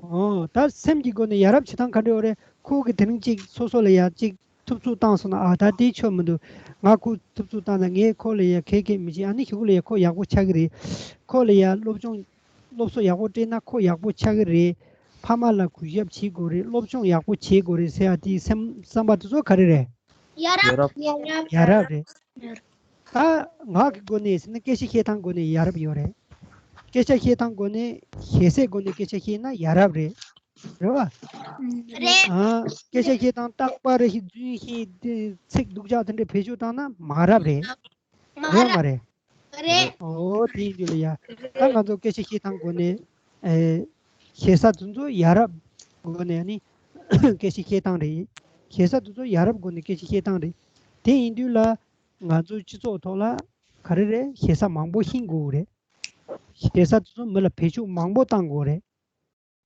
ཨོ། ད་སེམས་ཀྱི་སྒོ་ནས་ཡ་རབས་བྱེད་སྟངས་ག་འདྲ་ཡོད་རེད། ཁོ་གིས་དེ་རིང་ཅིག་སོ་སོ་ལ་ཡ་ཅིག་ཐུབ་ཚུགས་བཏང་སོང་ན། ཨ། ད་དེ་ཆོ་མི་འདུག་ང་ཁོ་ཐུབ་ཚུགས་བཏང་ན་ངས་ཁོ་ལ་ཡ་གད་གད་མི་བྱེད། ཨ་ནི་གཞུག་ལ་ཡ་ཁོ་ཡག་པོ་ཆགས་ཀྱི་རེད། ཁོ་ལ་ཡ་སློབ་སྦྱོང་སློབ་གསོ་ཡག་པོ་སྤྲད་ན་ཁོ་ཡག་པོ་ཆགས་ཀྱི་རེད། ཕ་མ་ལ་གུས་ཞབས་བྱེད་དགོས་རེད། སློབ་སྦྱོང་ཡག་པོ་བྱེད་དགོས་རེད་ཟེར་ཡ་དེའི་སེམས་བསམ་པ་དེ་ཚོ་ག་རེ་རེད། ཡ་རབས། ཡ་རབས། ཡ་རབས་རེད། ད་ངག་གི་སྒོ་ནས་ཟེར་ན་སྐད་ཆ་བཤད་སྟངས་སྒོ་ནས་ཡ་རབས་ཡོད་རེད། སྐད་ཆ་བཤད་སྟངས་སྒོ་ནས་ཞེ་སའི་སྒོ་ནས་སྐད་ཆ་བཤད་ན་ཡ་རབས་རེད། རེད་བ། རེད། ཨ། སྐད་ཆ་བཤད་སྟངས་རྟག་པར་རེ་ཞིག་རྫུན་བཤད་དེ་ཚིག་སྡུག་ཅག་དེ་འདྲ་བེད་སྤྱོད་བཏང་ན་མ་རབས་རེད། མ་རེད། རེད་མ་རེད། རེད། ཨོ། དེ་ཡིན་དུས་ལ་ཡ། ད་ང་ཚོ་སྐད་ཆ་བཤད་སྟངས་སྒོ་ནས། ཨེ། ཞེ་ས་དེ་ཚོ་ཡ་རབས་སྒོ་ནས་ནི་སྐད་ཆ་བཤད་སྟངས་རེད། ཞེ་ས་དེ་ཚོ་ཡ་རབས་སྒོ་ནས་སྐད་ཆ་བཤད་སྟངས་རེད། དེ་ཡིན་དུས་ལ་ང་ཚོའི་སྤྱི་ཚོགས་ཐོག་ལ་ག་རེ་རེད། ཞེ་ས་མང་པོ་ཤེས་དགོས་རེད། ཞེ་ས་དེ་ཚོ་མི་ལ་བེད་སྤྱོད་མང་པོ་བཏང་དགོས་རེད།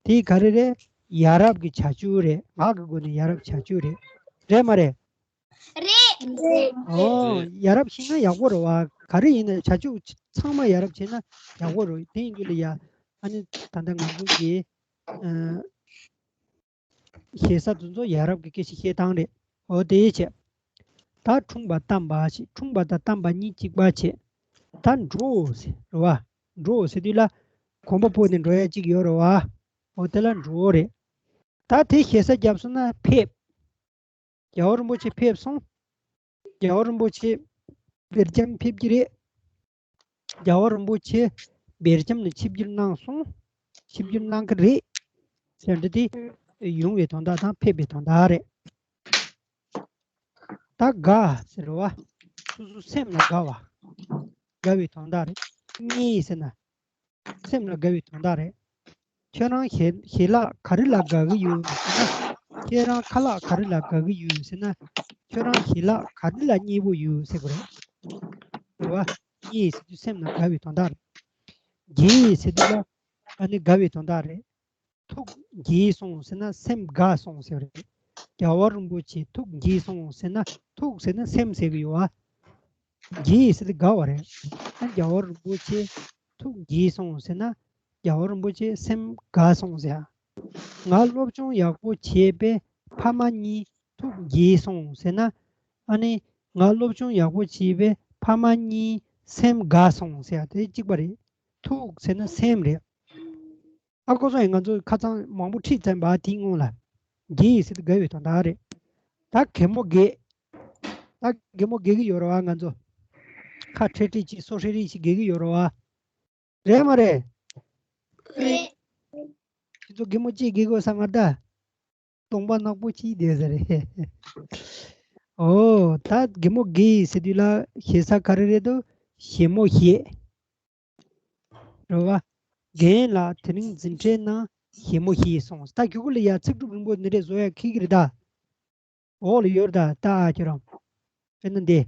དེ་ག་རེ་རེད། ཡ་རབས་ཀྱི་བྱ་སྤྱོད་རེད། ངག་གི་སྒོ་ནས་ཡ་རབས་བྱ་སྤྱོད་རེད། རེད་མ་རེད། རེད། ཨོ། ཡ་རབས་ཤེས་ན་ཡག་པོ་རེད་བ། ག་རེ་ཡིན་ན་བྱ་སྤྱོད་ཚང་མ་ཡ་རབས་བྱས་ན་ཡག་པོ་རེད། དེ་ཡིན་དུས་ལ་ཡ། ཨ་ནི་ད་ལྟ་ང་ཚོ་གི་ཨ། ཞེ་ས་དེ་ཚོ་ཡ་རབས་ཀྱི་སྐད་ཆ་བཤད་སྟངས་རེད། འོ་དེ་བྱས། ད་འཁྲུངས་པ་བལྟམས་པ་ཞེས། འཁྲུངས་པ་དང་བལྟམས་པ་གཉིས་གཅིག་པ་བྱས། ད་འགྲོ་ཟེར་རེད་བ། འགྲོ་ཟེར་དུས་ལ་གོམ་པ་སྤོས་ནས་འགྲོ་ཡ་གཅིག་ཡོད་རེད་བ། འོ་དེ་ལ་འགྲོ་རེད། ད་དེ་ཞེ་ས་བརྒྱབ་སོང་ན་ཕེབས། རྒྱལ་བ་རིན་པོ་ཆེ་ཕེབས་སོང་། རྒྱལ་བ་རིན་པོ་ཆེ་སྦེལ་ཇམ་ཕེབས་ཀྱི་རེད། རྒྱལ་བ་རིན་པོ་ཆེ་སྦེལ་ཇམ་ནས་ཆིབས་བསྒྱུར་གནང་སོང་། ཆིབས་བསྒྱུར་གནང་གི་རེད་ཟེར་འདི་དེ་ཡོང་བའི་དོན་དག་དང་ཕེབས་པའི་དོན་དག་རེད། ད་དགའ་ཟེར་བ། སོ་སོ་སེམས་ལ་དགའ་བ། དགའ་བའི་དོན་དག་རེད། མཉེས་ཟེར་ན། སེམས་ལ་དགའ་བའི་དོན་དག་རེད། ཁྱོད་རང་ཞལ་ཞལ་ལག་ག་རེ་ལ་དགའ་གི་ཡོད་ཟེར་ན། ཁྱེད་རང་ཁ་ལག་ག་རེ་ལ་དགའ་གི་ཡོད་ཟེར་ན། ཁྱོད་རང་ཞལ་ལག་ག་རེ་ལ་མཉེས་པོ་ཡོད་ཟེར་དགོས་རེད། རེད་བ། མཉེས་ཟེར་དུས་སེམས་ལ་དགའ་བའི་དོན་དག་རེད། དགྱེས་ཟེར་དུས་ལ་ཨ་ནི་དགའ་བའི་དོན་དག་རེད། ཐུགས་དགྱེས་སོང་ཟེར་ན་སེམས་དགའ་སོང་ཟེར་བ་རེད། རྒྱལ་བ་རིན་པོ་ཆེ་ཐུགས་དགྱེས་སོང་ཟེར་ན། ཐུགས་ཟེར་ན་སེམས་ཟེར་གི་ཡོད་བ། དགྱེས་ཟེར་དེ་དགའ་བ་རེད། ཨ། རྒྱལ་བ་རིན་པོ་ཆེ་ཐུགས་དགྱེས་སོང་ཟེར་ན། རྒྱལ་བ་རིན་པོ་ཆེ་སེམས་དགའ་སོང་ཟེར། ང་སློབ་སྦྱོང་ཡག་པོ་བྱས་པས་ཕ་མ་གཉིས་ཐུགས་དགྱེས་སོང་ཟེར་ན། ཨ་ནི་ང་སློབ་སྦྱོང་ཡག་པོ་བྱས་པས་ཕ་མ་གཉིས་སེམས་དགའ་སོང་ཟེར་དེ་གཅིག་པ་རེད། ཐུགས་ཟེར་ན་སེམས་རེད། ཨ་ཁོ་ཚོ་ཡིས་ང་ཚོ་ཁ་སང་མང་པོ་ཁྲིད་ཚར་བ་དེའི་སྔོན་ལ། དགྱེས་ཟེར་དེ་དགའ་བའི་དོན་དག་རེད། ད་གད་མོ་བགད། ད་གད་མོ་བགད་གི་ཡོད་རེད་བ། ང་ཚོ་ཁ་ཁྲེ་ཁྲེ་ཅིག་སོ་ཧྲེ་རེ་ཞིག་བགད་གི་ཡོད་རེད་བ། རེད་མ་རེད། རེད། ཁྱེད་ཚོ་གད་མོ་ཅིག་བགད་དགོས་ས་མ་རེད་ད། གདོང་པ་ནག་པོ་ཅིག་བསྡད་ས་རེད། ཨོ། ད་གད་མོ་བགད་ཟེར་དུས་ལ་ཞེ་ས་ག་རེ་རེད་དོ། ཞེ་མོ་ཞེ། རེད་བ། རྒན་ལགས་དེ་རིང་འཛིན་གྲྭའི་ནང་ཞེ་མོ་ཞེས་གསུངས། ད་གུ་གུ་ལ་ཡ་ཚིག་གྲུབ་རིང་པོ་འདི་འདྲས་བཟོ་ཡ་ཁེལ་གི་རེད་ད། འོག་ལ་ཡོད་རེད་ད། ད་ཨ་ཁྱོད་རང་། དཔེར་ན་འདི།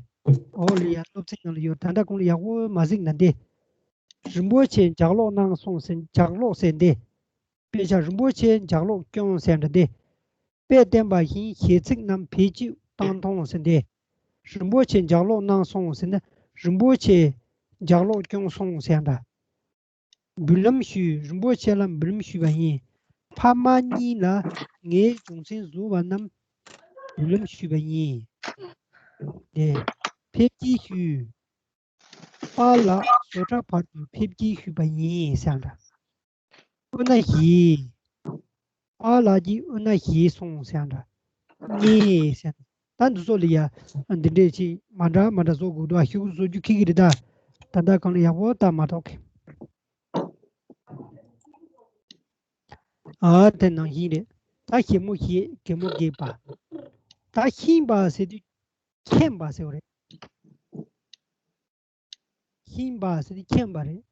འོག་ལ་ཡ་སློབ་ཚན་ནང་ལ་ཡོད། ད་ལྟ་གོང་ལ་ཡག་པོ་མ་གཟིགས་ན་འདི། རིན་པོ་ཆེ་ལྗགས་ཀློག་གནང་སོང་ཟེར། ལྗགས་ཀློག་ཟེར་འདི། དཔེ་ཆ། རིན་པོ་ཆེ་ལྗགས་ཀློག་སྐྱོན་ཟེར་འདྲ་འདི། དཔེ་བསྟན་པ་བཞིན་གཞས་ཚིག་རྣམས་བེད་སྤྱོད་བཏང་མཐོང་ཟེར་འདི། རིན་པོ་ཆེ་ལྗགས་ཀློག་གནང་སོང་ཟེར་ན། རིན་པོ་ཆེ་ལྗགས་ཀློག་སྐྱོན་སོང་ཟེར་འདྲ། འབུལ་ལམ་ཞུས། རིན་པོ་ཆེ་ལ་འབུལ་ལམ་ཞུས་པ་ཡིན། ཕ་མ་གཉིས་ལ་ངའི་སྦྱོང་ཚན་བཟོ་བ་རྣམས་འབུལ་ལམ་ཞུས་པ་ཡིན། དེ་ཕེབས་སྐྱེལ་ཞུས། པཱ་ལགས་བཟོ་གྲྭ་བར་དུ་ཕེབས་སྐྱེལ་ཞུས་པ་ཡིན་ཟེར་འདྲ། དབུ་མནའ་བཞེས། པཱ་ལགས་ཀྱིས་དབུ་མནའ་བཞེས་སོང་ཟེར་འདྲ། མཉེས་ཟེར། ད་འདི་ཚོ་ལ་ཡ་འདི་འདྲས་ཅིག་མ་འདྲ་མ་འདྲ་བཟོ་དགོས་འདུག་ཨ། ཤུགས་བཟོ་རྒྱུ་ཁེལ་གི་རེད་ད། ད་ལྟ་གང་ལ་ཡག་པོ་ལྟ་མ་གཏོགས་གི། ཨ། དེ་ནང་བཞིན་རེད། ད་ཞེ་མོ་ཞེས། གད་མོ་བགད་པ། ད་ཤིང་པ་ཟེར་དུས་མཁྱེན་པ་ཟེར་བ་རེད། ཤིང་པ་ཟེར་དུས་མཁྱེན་པ་རེད།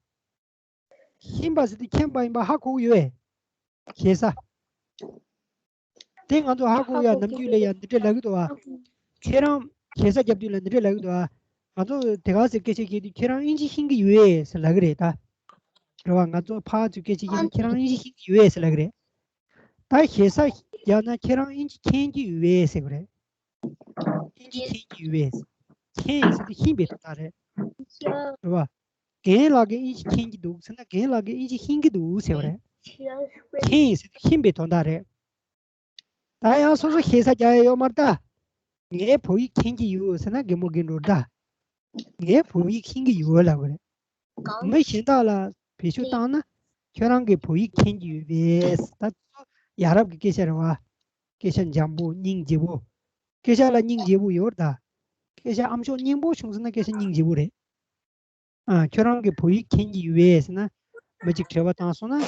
ཤིང་པ་ཟེར་དུས་མཁྱེན་པ་ཡིན་པ་ཧ་གོ་གི་ཡོད་པས། ཞེ་ས། དེ་ང་ཚོ་ཧ་གོ་ཡ། ནམ་རྒྱུན་ལ་ཡ་འདི་འདྲས་ལབ་གི་འདུག་ཨ། ཁྱེད་རང་ཞེ་ས་རྒྱབ་དུས་ལ་འདི་འདྲས་ལབ་གི་འདུག་ཨ། ང་ཚོ་དེ་ག་ཟེར་སྐད་ཆ་བཤད་དུས་ཁྱེད་རང་ཨིན་ཇི་ཤེས་ཀྱི་ཡོད་པས་ཟེར་ལབ་གི་རེད་ད། རེད་བ། ང་ཚོ་ཕར་ཚུར་སྐད་ཆ་བཤད་དུས་ཁྱེད་རང་ཨིན་ཇི་ཤེས་ཀྱི་ཡོད་པས་ཟེར་ལབ་གི་རེད། ད་ཞེ་ས་རྒྱག་ན་ཁྱེད་རང་ཨིན་ཇི་མཁྱེན་གྱི་ཡོད་པས་ཟེར་གི་རེད། ཨིན་ཇི་མཁྱེན་གྱི་ཡོད་པས། མཁྱེན་ཟེར་དུས་ཤེས་པའི་དོན་དག་རེད། རེད་བ། རྒན་ལགས་ཀྱིས་ཨིན་ཇི་མཁྱེན་གྱི་འདུག་ཟེར་ན་རྒན་ལགས་ཀྱིས་ཨིན་ཇི་ཤེས་ཀྱི་འདུག་ཟེར་བ་རེད། མཁྱེན་ཟེར་དུས་ཤེས་པའི་དོན་དག་རེད། ད་ཡང་སོ་སོ་ཞེ་ས་རྒྱག་ཡ་ཡོད་མ་རེད་ད། ངས་བོད་ཡིག་མཁྱེན་གྱི་ཡོད་ཟེར་ན་གད་མོ་བགད་འགྲོ་རེད་ད། ངས་བོད་ཡིག་ཤེས་ཀྱི་ཡོད་ལབ་དགོས་རེད། མི་གཞན་དག་ལ་བེད་སྤྱོད་བཏང་ན་ཁྱོད་རང་གིས་བོད་ཡིག་མཁྱེན་གྱི་ཡོད་པས། ད་ཡ་རབས་ཀྱི་སྐད་ཆ་རེད་བ། སྐད་ཆ་འཇམ་པོ་སྙིང་རྗེ་པོ། སྐད་ཆ་ལ་སྙིང་རྗེ་པོ་ཡོད་རེད་ད། སྐད་ཆ་ཨ་མཆོག་སྙན་པོ་བྱུང་ཟེར་ན་སྐད་ཆ་སྙིང་རྗེ་པོ་རེད། ཨ། ཁྱོད་རང་གིས་བོད་ཡིག་མཁྱེན་གྱི་ཡོད་པས་ཟེར་ན། མི་གཅིག་དྲི་བ་བཏང་སོང་ན།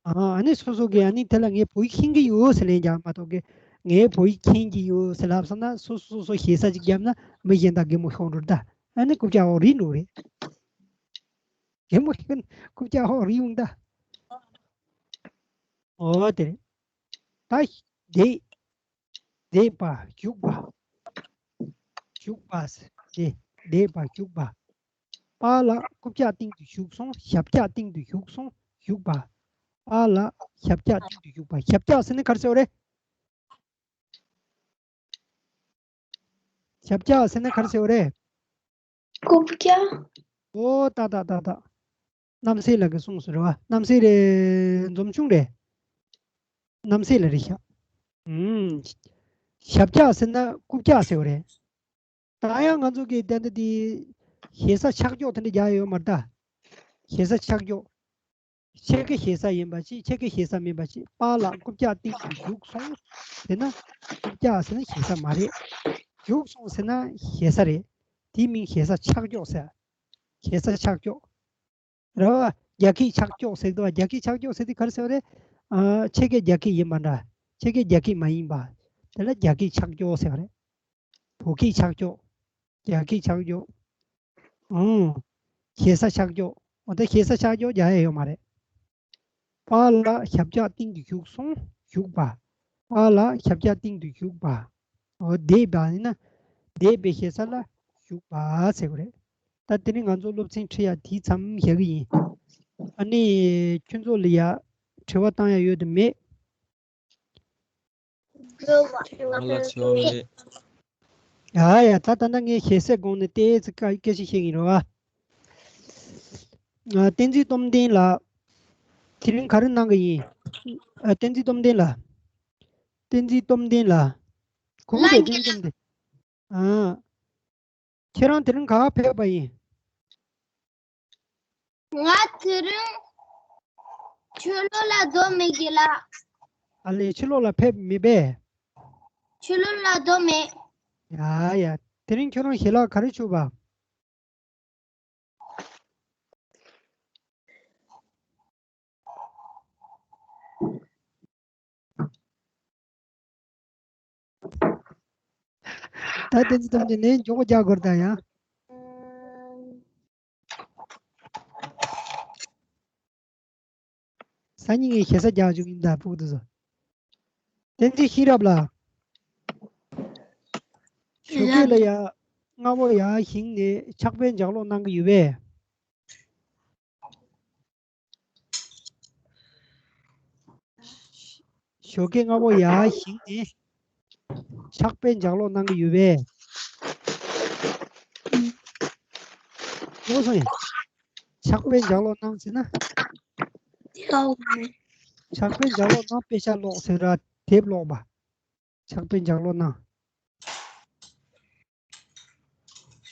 ཨ། ཨ་ནི་སོ་སོ་གིས་ཨ་ནི་དེ་ལ་ངས་བོད་ཡིག་ཤེས་ཀྱི་ཡོད་ཟེར་ལན་རྒྱག་མ་གཏོགས་གི། ངས་བོད་ཡིག་མཁྱེན་གྱི་ཡོད་ཟེར་ལབ་སོང་ན། སོ་སོ་སོ་ཞེ་ས་ཅིག་བརྒྱབ་ན་མི་གཞན་དག་གད་མོ་ཤོར་འགྲོ་རེད་ད། ཨ་ནི་རྐུབ་བཀྱག་འོག་རིལ་འགྲོ་རེད། གད་མོ་ཤོར། རྐུབ་བཀྱག་འོག་རིལ་ཡོང་ད། འོ་དེ་རེད། ད་བསྡད། བསྡད་པ། བཞུགས་པ། བཞུགས་པ་ཟེར་ཏེ། བསྡད་པ། བཞུགས་པ། པཱ་ལགས་རྐུབ་བཀྱག་སྟེང་དུ་བཞུགས་སོང་། ཞབས་བཀྱག་སྟེང་དུ་བཞུགས་སོང་། བཞུགས་པ། པ་ལ་ཞབས་བཀྱག་སྟེང་དུ་བཞུགས་པ། ཞབས་བཀྱག་ཟེར་ན་ག་རེ་ཟེར་བ་རེད། ཞབས་བཀྱག་ཟེར་ན་ག་རེ་ཟེར་བ་རེད། རྐུབ་བཀྱག་ཨོ་ཏག་ཏག་ཏག་ཏག་རྣམ་སྲས་ལགས་ཀྱིས་གསུངས་སོང་རེད་བ། རྣམ་སྲས་རེད། འཛོམས་ཆུང་རེད། རྣམ་སྲས་ལགས་རེད་ཤག་ཨུམ། ཞབས་བཀྱག་ཟེར་ན་རྐུབ་བཀྱག་ཟེར་བ་རེད། ད་ཡང་ང་ཚོ་གི་ཏན་ཏན་དེ་ཞེ་ས་ཆག་ཀྱོག་དེ་འདྲ་རྒྱག་ཡོད་མ་རེད་ད། ཞེ་ས་ཆག་ཀྱོག་ཆེ་གེ་ཞེ་ས་ཡིན་པ་ཅིག་ཆེ་གེ་ཞེ་ས་མིན་པ་ཅིག་པཱ་ལགས་རྐུབ་བཀྱག་སྟེང་དུ་བཞུགས་སོང་ཟེར་ན། རྐུབ་བཀྱག་ཟེར་ན་ཞེ་ས་མ་རེད། བཞུགས་སོང་ཟེར་ན་ཞེ་ས་རེད། དེའི་མིང་ཞེ་ས་ཆག་ཀྱོག་ཟེར། ཞེ་ས་ཆག་ཀྱོག་རེད་བ། རྒྱ་སྐད་ཆག་ཀྱོག་ཟེར་གི་འདུག་བ། རྒྱ་སྐད་ཆག་ཀྱོག་ཟེར་དུས་ག་རེ་ཟེར་བ་རེད། ཨ། ཆེ་གེ་རྒྱ་སྐད་ཡིན་པ་འདྲ། ཆེ་གེ་རྒྱ་སྐད་མ་ཡིན་པ། དེ་ལ་རྒྱ་སྐད་ཆག་ཀྱོག་ཟེར་བ་རེད། བོད་སྐད་ཆག་ཀྱོག་རྒྱ་སྐད་ཆག་ཀྱོག་ཨང་། ཞེ་ས་ཆག་ཀྱོག་འོ་ད་ཞེ་ས་ཆག་ཀྱོག་རྒྱག་ཡ་ཡོད་མ་རེད། པཱ་ལགས་ཞབས་བཀྱག་སྟེང་དུ་བཞུགས་སོང་། བཞུགས་པ། པཱ་ལགས་ཞབས་བཀྱག་སྟེང་དུ་བཞུགས་པ། འོ་བསྡད་པ་ཡིན་ན། བསྡད་པའི་ཞེ་ས་ལ་བཞུགས་པ་ཟེར་དགོས་རེད། ད་དེ་ནི་ང་ཚོ་སློབ་ཚན་ཁྲིད་ཡ་དེའི་མཚམས་བཞག་གི་ཡིན། ཨ་ནི་ཁྱོད་ཚོ་ལ་ཡ་དྲི་བ་བཏང་ཡ་ཡོད་དམ་མེད། ང་ལ་དྲི་བ་མེད། ཡ་ཡ། ད་ད་ལྟ་ངས་ཞེ་སའི་སྒང་ནས་ཏོག་ཙམ་སྐད་ཆ་བཤད་ཀྱི་ཡིན་རོ། ཨ། བསྟན་འཛིན་སྟོབས་ལྡན་ལགས། དེ་རིང་ག་རེ་གནང་གི་ཡིན། ཨ། བསྟན་འཛིན་སྟོབས་ལྡན་ལགས། བསྟན་འཛིན་སྟོབས་ལྡན་ལགས། གོང་དུ་བསྟན་འཛིན་སྟོབས་ལྡན། ཨ། ཁྱེད་རང་དེ་རིང་ག་པར་ཕེབས་པ་ཡིན། ང་དེ་རིང་ཕྱི་ལོགས་ལ་འགྲོ་མེད་ཀྱི་ལགས། ཨ་ལས། ཕྱི་ལོགས་ལ་ཕེབས་མེད་པས། ཕྱི་ལོགས་ལ་འགྲོ་མེད། ཡ་ཡ། དེ་རིང་ཁྱོད་རང་ཞལ་ལག་ག་རེ་མཆོད་པ། ད་བསྟན་འཛིན་སྟོབས་ལྡན་ནས་མགྱོགས་པོ་རྒྱག་དགོས་ད་ཡ། སང་ཉིན་ངས་ཞེ་ས་རྒྱག་བཅུག་ཡིན་ད་ཕྲུ་གུ་དེ་ཚོ། བསྟན་འཛིན་ཤེས་རབ་ལགས། ཞོགས་ཀས་ལ་ཡ། སྔ་པོ་ཡར་བཞེངས་ནས་ཕྱག་དཔེ་ལྗགས་ཀློག་གནང་གི་ཡོད་པས། ཞོགས་ཀས་སྔ་པོ་ཡར་བཞེངས་ནས་ཕྱག་དཔེ་ལྗགས་ཀློག་གནང་གི་ཡོད་པས། ཨོ་སོང་ཡ། ཕྱག་དཔེ་ལྗགས་ཀློག་གནང་ཟེར་ན། ཕྱག་དཔེ་ལྗགས་ཀློག་གནང་། དཔེ་ཆ་ཀློག་ཟེར་ར། དེབ་ཀློག་པ། ཕྱག་དཔེ་ལྗགས་ཀློག་གནང་།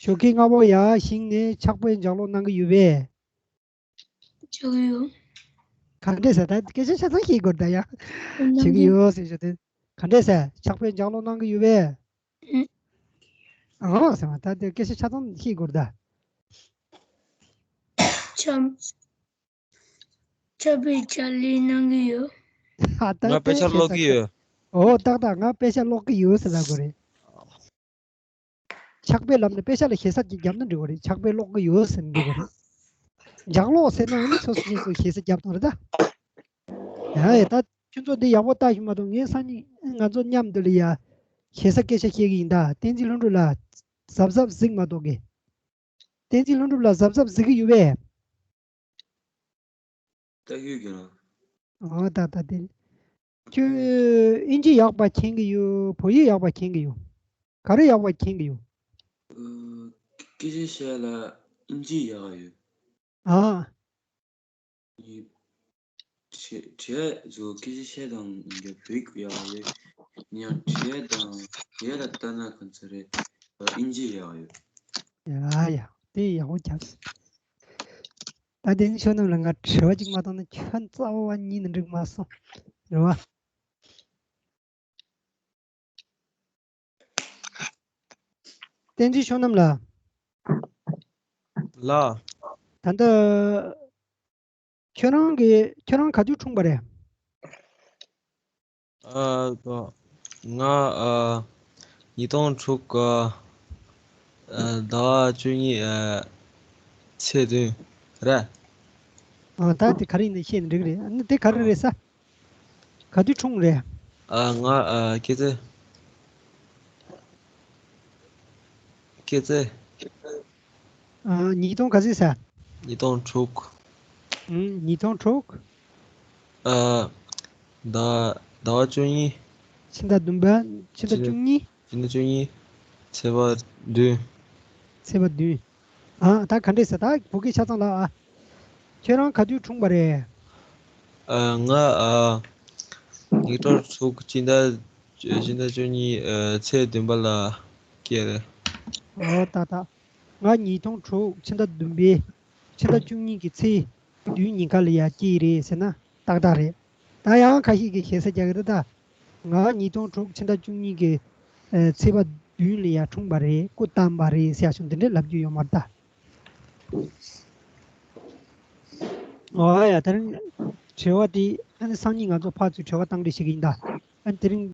ཞོགས་ཀས་སྔ་པོ་ཡར་བཞེངས་ནས་ཕྱག་དཔེ་ལྗགས་ཀློག་གནང་གི་ཡོད་པས། ཆོག་ཡོད། ག་འདྲས་ཟེར། ད་སྐད་ཆ་ཆ་ཚང་བཤད་དགོས་ད་ཡ། ཆོག་གི་ཡོད་ཟེར་ཞོ་དེ། ག་འདྲས་ཟེར། ཕྱག་དཔེ་ལྗགས་ཀློག་གནང་གི་ཡོད་པས། ཨང་ཟེར་བ། ད་དེ་སྐད་ཆ་ཆ་ཚང་བཤད་དགོས་ད། ཕྱག་ཕྱག་དཔེ་ཕྱག་ལས་གནང་གི་ཡོད། ཨ། ད་ང་དཔེ་ཆ་ཀློག་གི་ཡོད། ཨོ་ཏག་ཏག་ང་དཔེ་ཆ་ཀློག་གི་ཡོད་ཟེར་ལབ་དགོས་རེད། ཕྱག་དཔེ་ལབ་ནས་དཔེ་ཆ་ལ་ཞེ་ས་ཅིག་བརྒྱབ་ན་འགྲིག་གི་རེད། ཕྱག་དཔེ་ཀློག་གི་ཡོད་ཟེར་ན་འགྲིག་གི་རེད། ལྗགས་ཀློག་ཟེར་ན་ཡང་ནི་སོ་སོ་སོ་སོ་ཞེ་ས་བརྒྱབ་དང་རེད་ད། ཡ་ཡ། ད་ཁྱོད་ཚོ་འདི་ཡག་པོ་ལྟ་ཞིག་མ་གཏོགས། ངས་སང་ཉིན་ང་ཚོ་མཉམ་དུ་ལ་ཡ་ཞེ་ས་སྐད་ཆ་བཤད་གི་ཡིན་ད། བསྟན་འཛིན་ལྷུན་གྲུབ་ལགས་གཟབ་གཟབ་གཟིགས་མ་གཏོགས་གི། བསྟན་འཛིན་ལྷུན་གྲུབ་ལགས་གཟབ་གཟབ་གཟིགས་གི་ཡོད་པས། ད་ཡོད་ཀྱི་ར། ཨོ་ད་ད་དེ། ཁྱོད་ཨིན་ཇི་ཡག་པ་མཁྱེན་གི་ཡོད། བོད་ཡིག་ཡག་པ་མཁྱེན་གི་ཡོད། ག་རེ་ཡག་པ་མཁྱེན་གི་ཡོད། ཨ། སྐད་ཆ་བཤད་ལ་ཨིན་ཇི་ཡག་ཡོད། ཨ། ཨ་ནི་བྲི་བྲི་ཡ་ཚོ་སྐད་ཆ་བཤད་སྟངས་ཡང་བོད་ཡིག་ཡག་ཡོད། ཡང་བྲི་ཡ་དང་དེ་ལ་ལྟ་ན་ག་ཚོད་རེད། ཨིན་ཇི་ཡག་ཡོད། ཡ་ཡ། དེ་ཡག་པོ་རྒྱབ། ད་དེ་ནི་ཁྱོད་རྣམས་ལ་ང་དྲི་བ་གཅིག་མ་བཏང་ན་ཁྱོད་རྩ་བ་ཉིད་ནས་འགྲིག་མ་སོང་། རེད་བ། བསྟན་འཛིན་བསོད་ནམས་ལགས། ལགས། ད་ལྟ་ཁྱོད་རང་གི་ཁྱོད་རང་ག་དུས་འཁྲུངས་པ་རེད། ཨ། ང་ཨ་ཉིས་སྟོང་དྲུག་གི་ཨ་ཟླ་བ་བཅུ་གཉིས་ཨ་ཚེས་བདུན་རེད། ཨ། ད་དེ་ག་རེ་ཡིན་ན་བཤད་ན་འགྲིག་རེད། ཨ་ནི་དེ་ག་རེ་རེད་ཟེར། ག་དུས་འཁྲུངས་རེད། ཨ། ང་ཨ་སྐྱེས་ཚེས་སྐྱེས་ཚེས། ཨ། ཉིས་སྟོང་ག་ཚོད་ཟེར། ཉིས་སྟོང་དྲུག་ཨུམ། ཉིས་སྟོང་དྲུག་ཨ། ཟླ་ཟླ་བ་བཅུ་གཉིས། ཕྱི་ཟླ་བདུན་པ། ཕྱི་ཟླ་ཕྱི་ཟླ་བཅུ་གཉིས། ཕྱི་ཟླ་བཅུ་གཉིས། ཚེས་པ་བདུན། ཚེས་པ་བདུན། ཨ། ད་ག་འདྲས་ཟེར། ད་བོད་སྐད་ཆ་ཚང་ལ། ཨ། ཁྱོད་རང་ག་དུས་འཁྲུངས་པ་རེད། ཨ། ང་ཨ། ཉིས་སྟོང་དྲུག་ཕྱི་ཟླ་ཕྱི་ཟླ་བཅུ་གཉིས་ཨ། ཚེས་བདུན་པ་ལ་སྐྱེས་རེད། ཨོ་ད་ད། ང་ཉིས་སྟོང་དྲུག་ཕྱི་ཟླ་བདུན་པའི་ཕྱི་ཟླ་བཅུ་གཉིས་ཀྱི་ཚེས་བདུན་ཉིན་ཀ་ལ་ཡར་སྐྱེས་རེད་ཟེར་ན་ཏག་ཏག་རེད། ད་ཡང་ཁ་ཤས་ཀྱིས་ཞེ་ས་རྒྱག་གི་རེད་ད། ང་ཉིས་སྟོང་དྲུག་ཕྱི་ཟླ་བཅུ་གཉིས་ཀྱི་ཨ། ཚེས་པ་བདུན་ལ་ཡར་འཁྲུངས་པ་རེད། སྐུ་བལྟམས་པ་རེད་ཟེར་ཡག་ཆུང་འདི་འདྲས་ལབ་རྒྱུ་ཡོད་མ་རེད་ད། ཨོ་ཡ། དེ་རིང་དྲི་བ་དེ་ཨ་ནི་སང་ཉིན་ང་ཚོ་ཕར་ཚུར་དྲི་བ་བཏང་རེས་བྱེད་ཀྱི་ཡིན་ད། ཨ་ནི་དེ་རིང་